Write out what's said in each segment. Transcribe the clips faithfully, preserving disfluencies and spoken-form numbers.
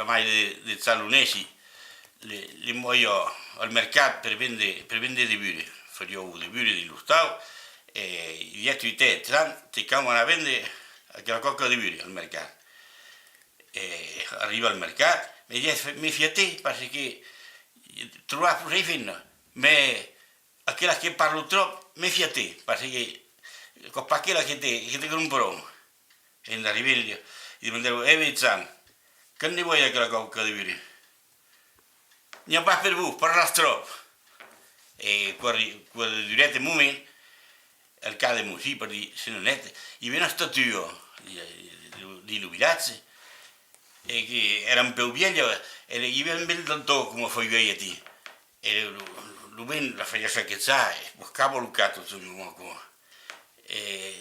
Mai de, de Chalonesi, le, le moia al mercat per vendre, per vendre de bure. Fariá de bure dins l'ostau, e i a tuite, Chan, te cau anar vendre aquela còca de bure al mercat. E arriba al mercat, me ditz: "Mefia-te, parce que trobar posei femna, me aquelas que parlon tròp, mefia-te, parce que quò's pas aquelas que te, que te cromparàn." E en arribent, li, li demandèron: "E ben, Chan, quant ne vòi d'aquela còca de bure?" "N'i a pas per vos, parlatz tròp." E quò, quò durèt un moment, al cap de Mossi, per dire, se n'anèt, i aviá una estatua dins lo, dins lo vilatge, e que èra un pauc vièlha, e i aviá un bèl dentor coma fai uèi aquí. E lo, lo vent la fasiá saquejar, e boscava lo cap tot un coma aquò. E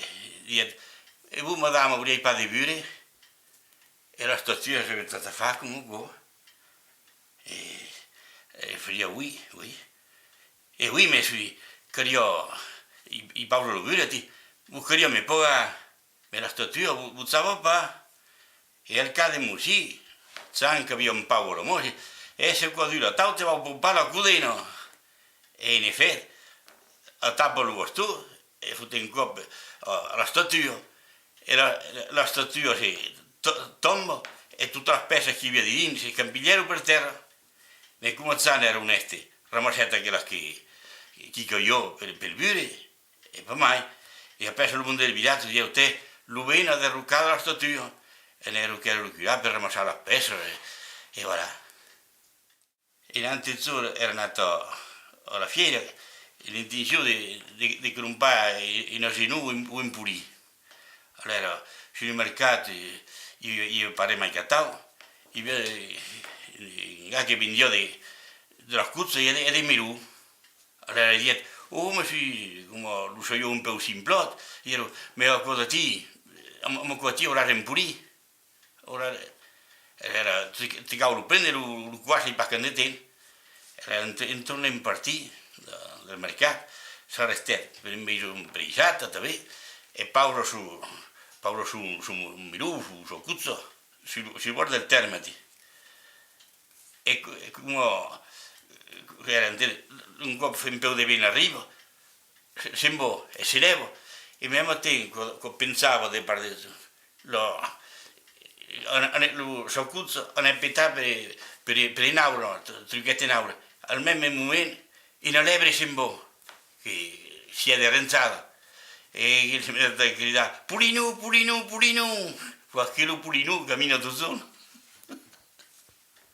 diguèt: "E vos, madama, voliái pas de bure?" E l'estatua s'aviá tafat coma aquò. E, e fasiá: "Oui, oui." "E oui, mès, oui, caliá, i, i pausa lo bure aquí, vos caliá me pagar." Mès l'estatua vo-, votava pas. E al cap de Mossi, Chan, qu'aviá un pauc a la mòr, ditz: "E se quò dura atau, te vau paupar la codena." E en efèt, atapa lo baston e fot un còp a, a l'estatua. E la, l'estatua se to-, tomba e totas las pèças qu'i aviá dedins s'escampilhèron per tèrra. Mès coma Chan èra onèste, ramassèt aquelas que, qu'i caliá per, pel bure. E pas mai. E après lo monde del vilatge diguèt: "Tè, lo vent a derrocat l'estatua." E anèron quèrre lo curat per ramassar las pèças, e, e voilà. E un autre jorn èra anat a, a la fièira, l'intencion de, de, de crompar un asenon o un, o un polin. Alèra, sus lo mercat, eh, i, i aviá pas res mai qu'atau. I aviá, eh, un gars que vendiá de, de las cochas e de, e de melons. Alèra diguèt: "Ò, mès si, coma lo saiá un pauc simplòt", diguèt: "Mès aquò aquí, amb, amb aquò aquí auràs un polin. Auràs, alèra, te, te cau lo prendre, lo, lo coar sai pas quant de temps." Alèra, en, en tornant partir de, del mercat, s'arrestèt per un baijon preissat, atanben, e pausa son, pausa son, son melon, son, son cocha, sul, sul bòrd del tèrme, aquí. E co-, e coma, eh, èra ente-, un còp un pauc de vent arriba, se, se'n va, e se lèva, e mème temps, quò, quò pensava de part de lo, an-, an-, lo, sa cocha anèt petar per, per, per un aure, tr-, truquèt un aure. Al mème moment, una lèbre se'n va, que siá derrenjada, e que se met a cridar: "Polinon, polinon, polinon!" Quò, aquel polinon camina totjorn.